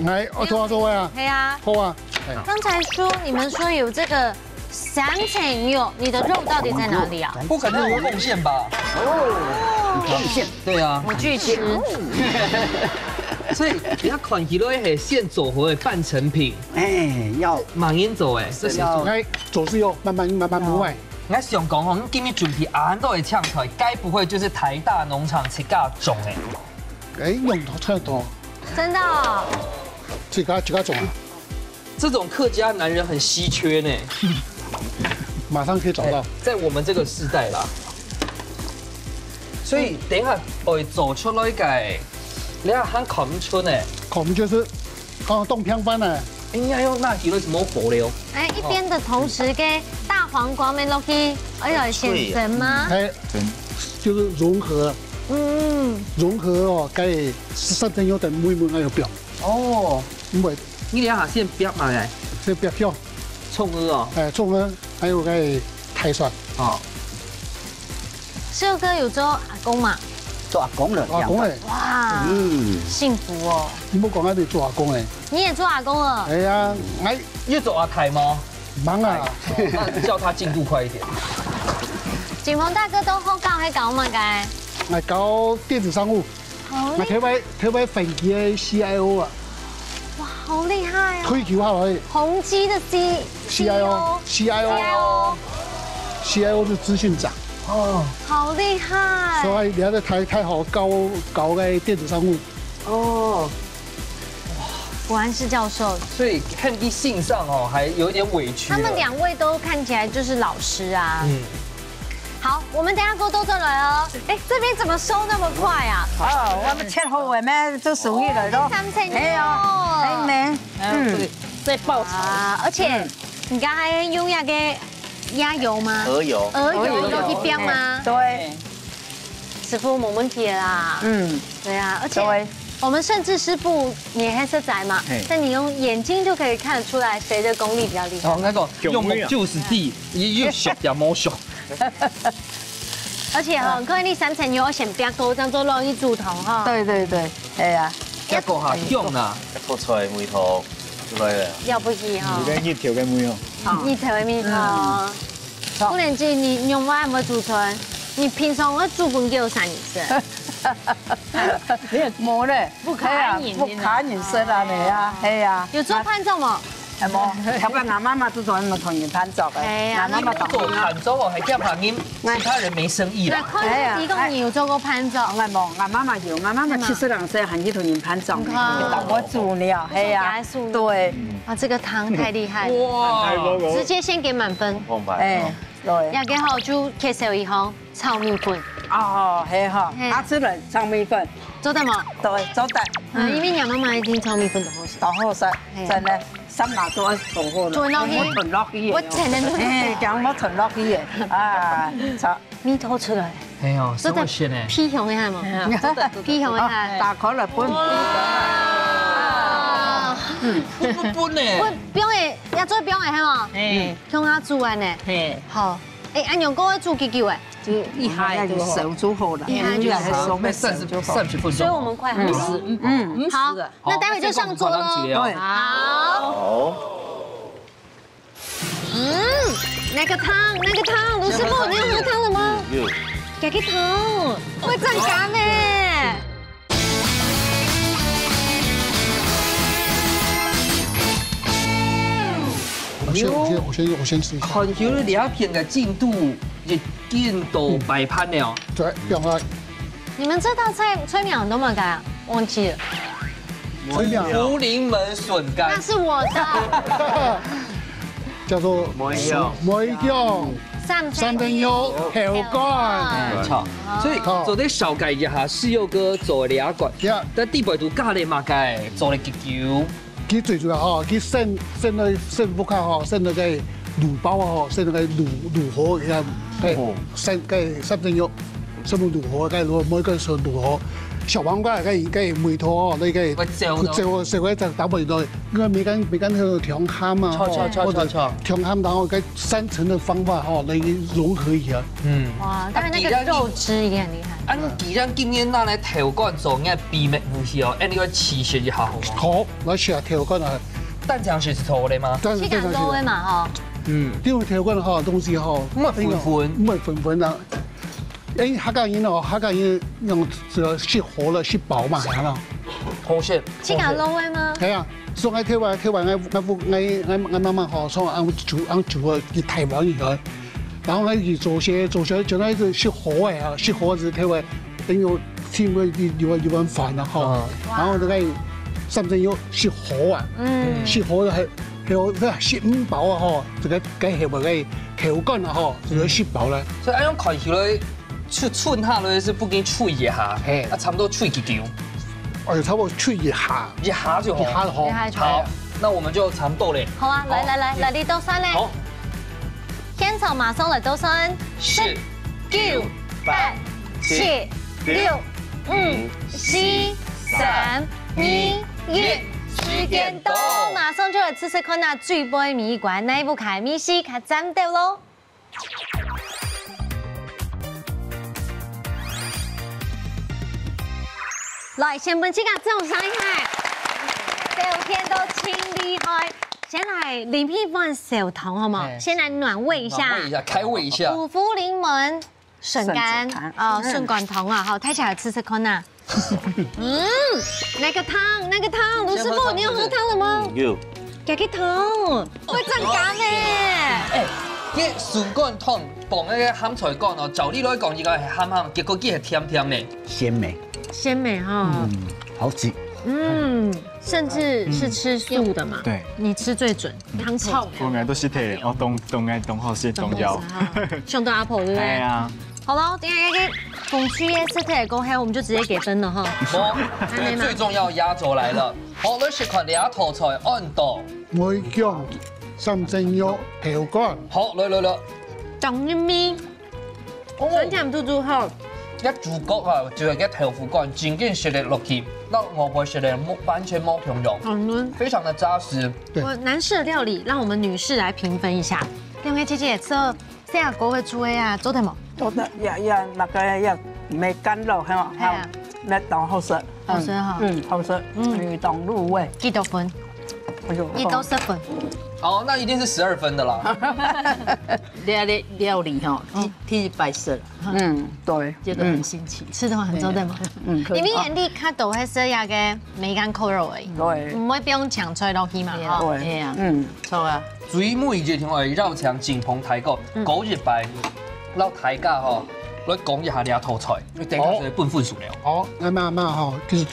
哎，我共下做啊。係啊。好啊。哎。剛才說，你們說有這個三層肉，你的肉到底在哪裡啊？不可能有貢獻吧？哦，貢獻。對啊。我拒吃。所以你看起來係現做好个半成品。哎，要慢慢做欸，這是要，哎，做事要慢慢，慢慢，慢慢。哦。𠊎想講吼，你今日準備恁多个青菜，該不會就是台大農場自家種个？哎，用差不多。真的哦。自家，自家種啊。 這種客家男人很稀缺呢。馬上可以找到。哎，在我們這個世代啦。所以等一下，會做出來个，你看還看毋出呢。看毋出，哦，當平凡呢。應該要拿起來什麼火了？哎，一邊的同時，該大黃瓜愛落去，哎喲，顯神嗎？哎，就是融合，嗯，融合哦，該三層肉等燜燜，哎喲，不要。哦，因為 你等下先煏麼个？先煏香。蔥仔哦。哎，蔥仔，還有該大蒜。哦。世佑哥有做阿公嘛？做阿公了，阿公欸。哇，嗯。幸福哦。你莫講啊，你做阿公欸。你也做阿公了？哎呀，哎。你做阿太嗎？忙啊。哎，那叫他進度快一點。景鵬大哥都好搞，還搞麼个？來搞電子商務。 好厲害。那特別，特別分佢个C I O啊。哇，好厲害哦。退休下來。宏基的C，C I O，C I O。C I O。C I O是資訊長。哦。好厲害。所以你還在台，台大搞，搞个電子商務。哦。果然是教授。所以看你性上哦，還有一點委屈了。他們兩位都看起來就是老師啊。嗯。 好，我們等一下過倒轉來哦。哎，這邊怎麼收那麼快啊？哦，𠊎等切好个咩，就收起來咯。哦，三層肉。係哦，係咩？嗯。再爆炒。啊，而且，嗯。你剛才用那個鴨油嗎？鵝油。鵝油落去煏嗎？嗯。對。師傅，沒問題了啦。嗯。對啊，而且，對。我們甚至師傅，你還是在嘛，嘿。但你用眼睛就可以看得出來誰的功力比較厲害。哦，那個用目就是地，又，又熟也無熟。 而且吼，哦。各位，你三層肉愛先煏過，正做落去煮湯吼。對，對，對，係啊。結果哈，香啊。這个菜味道出來了。了不起吼。有个日頭个味哦。好。日頭个味道。嗯。好。姑娘姐，你用我還沒煮出來，你平常會煮飯給我三人食？無咧，不可能，係啊，不可能食啊，你啊，係啊。有做飯做無？哎，無，頭擺𠊎媽媽都做恁樣同人伴奏个，哎呀，𠊎媽媽當做伴奏哦，還叫別人，其他人沒生意啦。那看你講你有做過伴奏。𠊎無，𠊎媽媽有，𠊎媽媽七十零歲還去同人伴奏呢，你看。就當我煮了，係啊，對。啊，這個湯太厲害了，哇，直接先給滿分。哎，對。這個好，就介紹一下炒米粉。哦，係哈，係。下次來炒米粉。做得無？對，做得。嗯，因為𠊎媽媽一定炒米粉都好食。都好食，係。真的。 三碼都愛投好了，吞落去。我吞落去的哦。我吞落去。哎，講我吞落去的，啊，操。味道出來。哎喲，真的，生活線呢？皮香一下嘛，皮香一下。啊，打開了，分皮。哇！嗯，不不不呢。分，放个，要做放个，係無？哎。共下煮完呢。嘿。好，哎，恁樣，過愛煮幾久哎？就一下就好。手煮好了，一下就好。嗯，還係手，手煮好。三十，三十分鐘。所以我們快好了。嗯，嗯，好。 那待會就上桌咯。對。好。嗯，那個湯，那個湯，盧師傅，你有喝湯了嗎？有。這個湯，會增加呢。我先，我先，我先，我先試一下。看起來這片个進度已經到擺盤了。對，用啊。 你們這道菜，菜名叫麼个啊？忘記了。菜名。福臨門筍乾。那是我的。叫做梅香。梅香。三層肉，三層肉，豆乾。哎，著。所以做得紹介一下，世佑哥做這一罐，呀。但底背都加了麼个，做了幾久？ 佢最主要吼，佢先，先來，先屋下吼，先來个滷包啊吼，先來个滷，滷好，該，該，哦。先，該三層肉，全部滷好，該滷，每個先滷好。小黃瓜該，該梅頭吼，該个，會焦的哦。焦，焦个再打落去，因為梅乾，梅乾係強鹹嘛，著，著，著，著，著。強鹹，然後該三層的方法吼，來融合一下。嗯。哇，但是那個肉汁也很厲害。啊，你既然今年拿來豆乾做，應該秘密武器哦，哎，你來試食一下好嗎？好。 來試下豆乾啊。蛋黃係透个嘛？但係這個滷个嘛吼。嗯。因為豆乾吼，東西吼，毋會粉粉。毋會粉粉啊。因為客家人哦，客家人用這個食好了，食飽嘛，係啊。好食。自家滷个嗎？係啊，所以𠊎豆乾，豆乾，𠊎，𠊎，𠊎，𠊎媽媽吼，從恁煮，恁煮个，佢大碗一個，然後呢，佢做些，做些，就那一個食好个啊，食好个豆乾，等於 係因為有，有，有碗飯啊吼，嗯。然後這個三層肉食好啊，嗯。食好了還，還有這食毋飽啊吼，這個該係麼个豆乾啊吼，這個食飽了。所以恁樣看起來，囥，囥下來係不禁啜一下，嘿。啊，差不多啜幾久？哎喲，差不多啜一下。一下就好。一下就好。一下就好。好，那我們就差不多嘞。好啊，來，好。來，來，來，你倒算嘞。好。 現場馬上來倒算，十、九、八、七、六、五、四、三、二、一，時間到，馬上就來試試看啊，最尾尾一關，哪一屋个味緒較讚兜咯？來，先分自家掌聲一下，表現到真厲害。 先來啉一碗燒湯好無？哎。先來暖胃一下。暖胃一下，開胃一下。五福臨門筍乾，筍乾。哦，嗯。筍乾湯啊，好，大家來試試看啊。嗯，那個湯，那個湯，盧師傅，你有喝湯了嗎？嗯，有。這個湯，會增加呢。哎，這筍乾湯，放那個鹹菜乾哦，照理來講應該係鹹鹹，結果佢係甜甜呢。鮮梅。鮮梅哈。嗯，好吃。嗯。 甚至是吃素的嘛。對。你吃最準，湯炒的。我應該都係甜，我當，當愛當好食，當要。當好食哈。像到阿婆，對不對？哎呀。好了，等一下該個紅區夜市退了過後，我們就直接給分了哈。好，還沒嗎？最重要壓軸來了。好，來試看這道菜，安到。梅薑、三層肉、豆乾。好，來，來，來。當入味。 哦。酸甜度足好。這主角啊，就係這豆腐乾，真正食得落去，摎外背食得無，完全無共樣，很嫩。非常的扎實。對。我男士的料理，讓我們女士來評分一下。兩位姐姐，這細阿哥个煮个啊，做得無？做得，也，也，那個也梅乾肉，係無？係啊。那當好食。好食哈。嗯，好食，嗯。嗯，當入味。幾多分？哎喲，一到十分。哦，那一定是十二分的啦。料理料理哈，第第一擺食，嗯，對，覺得很新奇，吃的話很重要嘛。嗯，可以。因為你較多係食那個梅乾扣肉而已，對，毋會放青菜落去嘛，哈。對，哎呀，嗯，好啊。最尾一條愛邀請金鵬大哥，嗯，過一擺，摎大家吼，來講一下這道菜，因為等一下就會分分數了。哦，那麼嘛吼，就是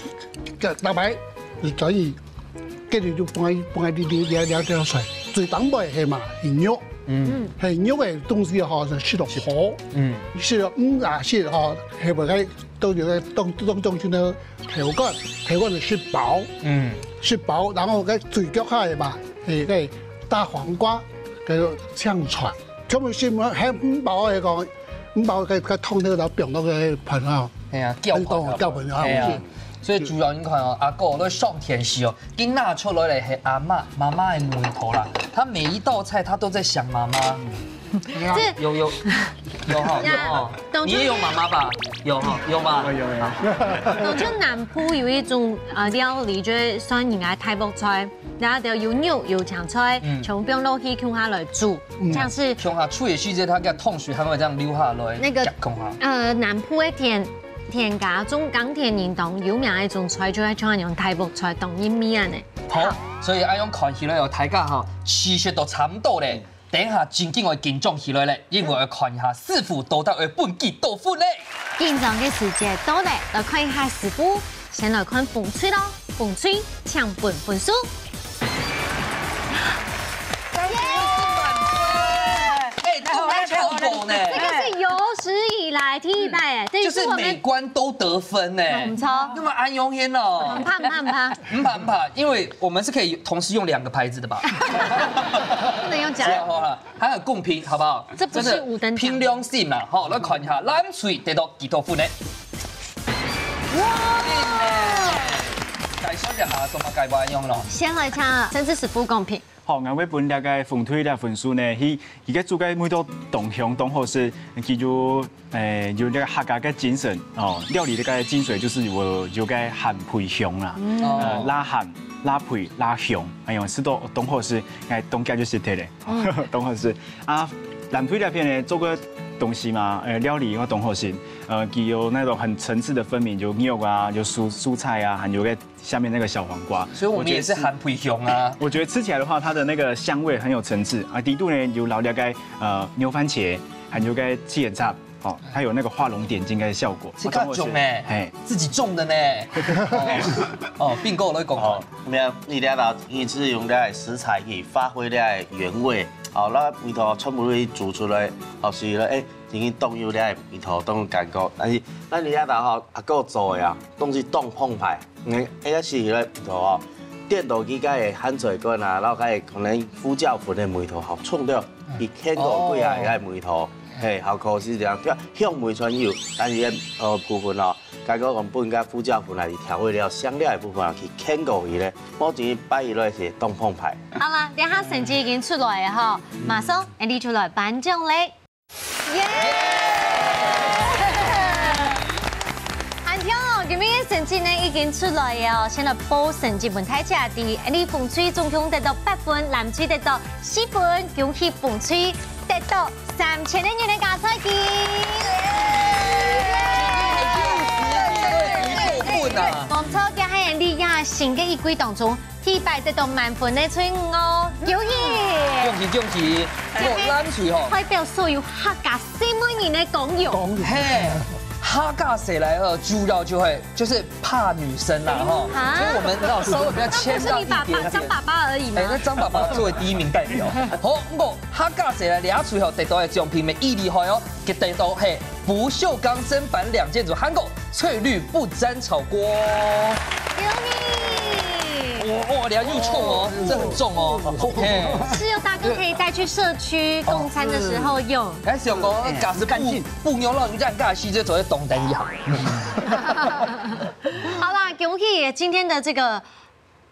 這大白，你可以，這裡就放一放一粒粒了了了菜，最當尾係嘛，係肉，嗯，係肉个東西吼，就食到好，嗯，食到嗯啊食吼，係毋係都有个當當中間个口感，口感就食飽，嗯，食飽，然後个最腳下个嘛，係个大黃瓜，个青菜。 全部食毋，還毋飽个講，毋飽个个湯頭就放落个盆啊。哎呀，攪拌，攪拌啊，哎呀，所以主要你看哦，阿哥都上天時哦，佢拿出來个係阿嬤、媽媽个味道啦。他每一道菜他都在想媽媽。這有有有哈有哈，你也有媽媽吧？有哈有吧？有有有。我就南部有一種呃料理，就係算人家大白菜。 然後就有肉有青菜，嗯，全部放落去共下來煮，嗯，像是共下煮个時節，它个湯水還會這樣流下來，那個共下。呃，南部个田田家種耕田人當有名个一種菜，就係像恁樣大白菜當入味恁呢。好，所以恁樣看起來哦，大家哈，其實都差毋多咧。等一下正經愛緊張起來咧，因為愛看一下師傅到底愛分幾多分咧。緊張个時節到咧，來看一下師傅。 先來看紅隊囉，紅隊請分分數。耶！哎，他很會挑撥呢。這個是有史以來第一擺哎，等於就是每關都得分呢。毋錯，那麼恁樣哦，毋怕毋怕毋怕，毋怕毋怕，因為我們是可以同時用兩個牌子的吧？不能用假的。這樣好了，還很公平，好不好？這不是五等獎。真的憑良心啦，好，來看一下藍隊得到幾多分呢？ 哇！介紹一下，做麼个會恁樣咯？先來請陳志師傅公平。好，𠊎會分這個紅隊个分數呢，佢佢个煮个味道當香當好食，佢有誒有這個客家个精神哦，料理這個精髓就是有有個鹹焙香啦，呃，辣鹹、辣焙、辣香，哎喲，食到當好食，𠊎當遽就食忒咧，當好食。啊，藍隊這片呢做个東西嘛，呃，料理又當好食，呃，佢有那種很層次的分明，有肉啊，有蔬蔬菜啊，還有個下面那個小黃瓜。所以我們也是鹹焙香啊。我覺得吃起來的話，它的那個香味很有層次啊。底肚呢有摎這個呃牛番茄，還有個七眼菜，哦，它有那個畫龍點睛的效果。是較重欸，嘿，自己種的呢。哦，哦，併購來講哦。沒有，你這道你是用這個食材去發揮這個原味，哦，那味道全部都煮出來，哦，所以呢，哎， 真經當有這味道，當有感覺。但是咱這下吼，阿哥做个啊，東西當澎湃。嗯，該个是彼个味道哦，顛倒去該个鹹菜乾啊，然後該个可能胡椒粉个味道，好衝著，比天狗貴啊該个味道。嘿，好可惜這樣，香味全有，但是个呃部分哦，該个講分該胡椒粉啊，去調味料、香料个部分啊，去牽過去咧，無真經擺起來是當澎湃。好啦，這下成績已經出來了吼，馬上，俺哋就來頒獎咧。 耶！很棒哦，今日个成績呢已經出來了哦，先來報成績分大家知。恁呢紅隊總共得到八分，藍隊得到四分，恭喜紅隊得到三千个銀个加菜金。耶！無錯，這係恁呢新个一季當中 第一擺得到滿分个隊伍哦，恭喜！恭喜恭喜！哦，藍隊吼，代表所有客家細妹人个光榮。嘿，客家細倈仔主要就會就是怕女生啦吼，啊所以我們要稍微比較謙讓一點點。不是你爸爸，張爸爸而已嗎？哎，那張爸爸作為第一名代表，好，毋過客家細倈這隊吼得到个獎品乜異厲害哦，佢得到係不鏽鋼砷板兩件組，還過 翠綠不沾炒鍋。有你。哇哇，你還又衝哦，這很重哦。嘿，是有大哥可以帶去社區供餐的時候用。哎，小哥，假使不不牛肉，你這樣幹，西這走在東等一行。好啦，恭喜今天的這個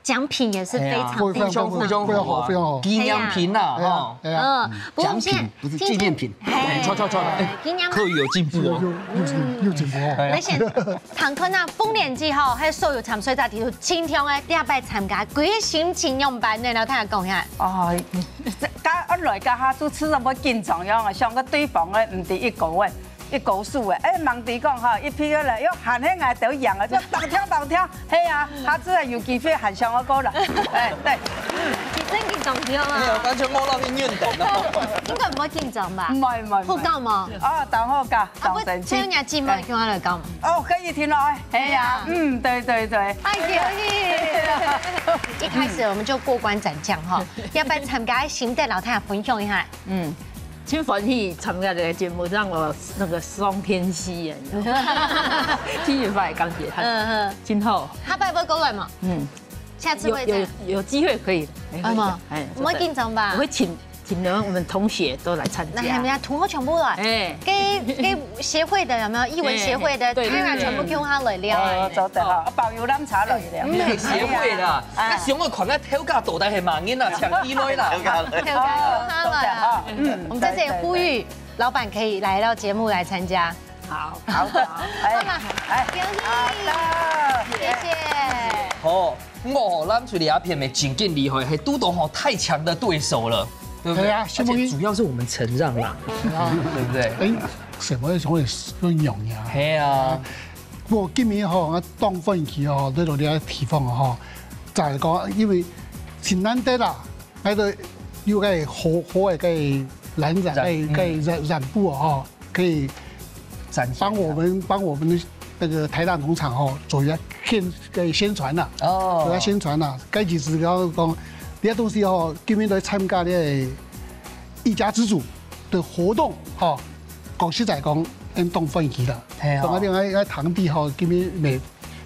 獎品也是非常非常非常好，非常好，紀念品啊，哈，哎呀，嗯，不過現在，獎品不是紀念品，哎，錯錯錯，哎，紀念客語有進步哦，有有有有進步哦。來先，唐坤啊，豐年祭吼，還有所有參賽者提出，今天的第二擺參加，佢心情樣般呢？然後他講一下。哦，這剛來這下就試著會緊張樣啊，像个對方个毋知一個月。 一高手誒，誒，孟迪講吼，一批个人，喲，喊起來都贏啊，就當跳當跳，係啊，下次啊有機會還想愛過來，誒，對，你真緊張跳啊！沒有，完全摸到你面的。應該毋會緊張吧？毋會毋會毋會，好搞無？哦，當好搞，啊，不，當神奇。像人家姊妹叫我來搞嘛。哦，可以聽到，誒，係啊，嗯，對對對，哎，可以。一開始我們就過關斬將哈，要不要參加心得老太分享一下？嗯，真歡喜參加這個節目，讓我那個雙天喜耶，繼續發展感覺很嗯嗯，今後，下擺會過來嘛？嗯，下次會再有有有機會可以，好嗎？哎，毋會緊張吧？我會請請了我們同學都來參加，那還沒有同學全部來。哎，跟跟協會的有沒有？藝文協會的，對對他們全部叫他來聊。哦，做得好，包郵咱茶來了。你係協會啦，哎啊，想要看个頭家到底係麼人啊，搶一來啦。頭家叫他來啊。嗯，我們在這裡呼籲，老闆可以來到節目來參加。好，好的，哎哎，恭喜好的，謝謝。好，我吼，咱出這片的真正厲害，係堵到吼太強的對手了，對不對？對啊而且主要是我們承讓啦，對不對？哎，什麼什麼用呀？係啊，不過今年吼，我當歡喜吼，來到這個地方吼，再講，因為真難得啦，還有有個好好个个藍染，个个染染布吼，可以展现幫我們幫我們的那個台大農場吼做一個宣个宣傳啦。哦做一個宣傳啦，該其實然後講，這東西吼，今年來參加這一家之煮的活動吼，講實在講，恁當歡喜啦。係啊所以講，愛愛堂弟吼，今年每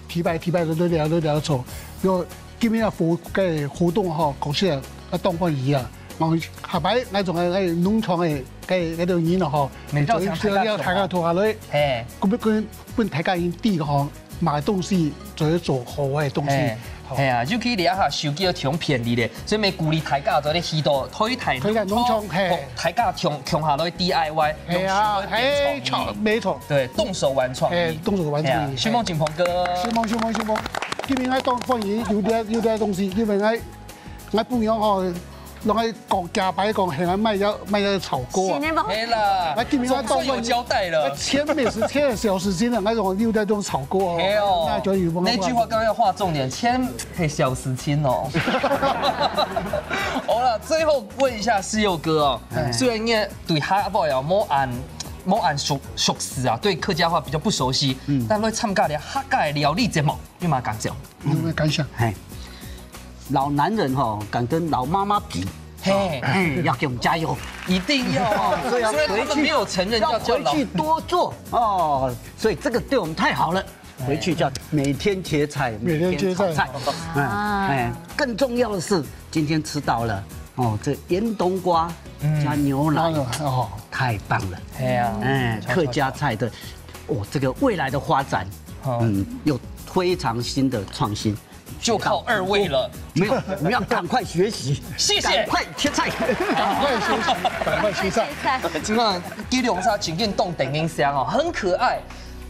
禮拜禮拜都都聊都聊錯，然後今年啊活个活動吼，講實在，啊當歡喜啊。然後下擺𠊎仲愛愛農場个个个人吼，每到場就要大家坐下來，嘿，分分分大家人知个吼，買東西就係做好个東西嘿。係啊，尤其這下手機都挺便利的，所以也鼓勵大家做得去到推台推台農場嘿大家共共下來D I Y，係啊，用手來變創意係，沒錯。對，動手玩創意，哎動手玩創意係啊，承蒙景鵬哥，承蒙承蒙承蒙，今年𠊎當歡喜有這有這東西，因為𠊎𠊎不用吼，攏愛講加白講，係買要買要炒鍋啊。是呢無？係啦，那今天要總算有交代了。錢也是錢小事情了，那種有這種炒鍋哦，哎呦，那就有辦法。那句話剛剛要畫重點，錢係小事情哦。好了，最後問一下世佑哥哦，雖然你對客話啊，無恁無恁熟熟識啊，對客家話比較不熟悉，嗯，但會參加了客家的料理節目，有麼感想？有沒有感想？嘿，老男人吼，敢跟老媽媽比，嘿，嘿，要給我們加油。一定要啊，所以要虽然他们没有承认要要叫老回去多做哦，所以这个对我们太好了。回去叫每天切菜，每天切菜每天炒菜，哎哎，更重要的是今天吃到了哦，这腌冬瓜加牛奶，哦，太棒了。哎呀，哎，客家菜的，哦，这个未来的发展，嗯，有非常新的创新。就靠二位了。没有，我们要赶快学习，谢谢，赶快切菜，赶快休息，赶快歇菜。真个，佢两只真正当顶顶香哦，很可爱。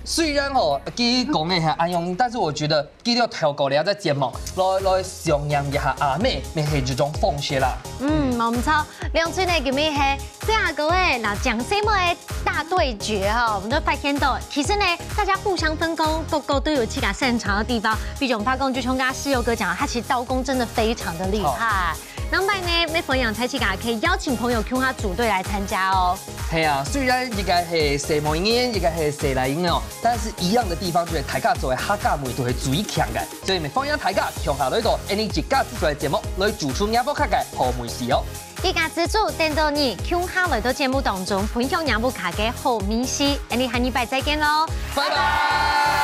虽然哦，佢讲个很安样，但是我觉得佢要透过了这节目，来来想念一下阿妹，也是一种方式啦。嗯，冇错，兩隊呢今日係細阿哥个，那講細妹个大對決哈，我們都發現到，其實呢，大家互相分工，个个都有自家擅長的地方。比如我們發現就像剛剛世佑哥講的，他其實刀工真的非常的厲害。另外呢，也歡迎大家可以邀請朋友共下組隊來參加哦。係啊，虽然一个系細妹人，一个系細倈人哦，但是一样的地方就係大家做个客家味道係最強个，所以也歡迎大家共下來到N H K自家製作个节目，来主厨热播客个好味緒哦。一家之煮等到你共下來到節目當中，分享若屋下个好味緒。𠊎等下禮拜再見咯，拜拜。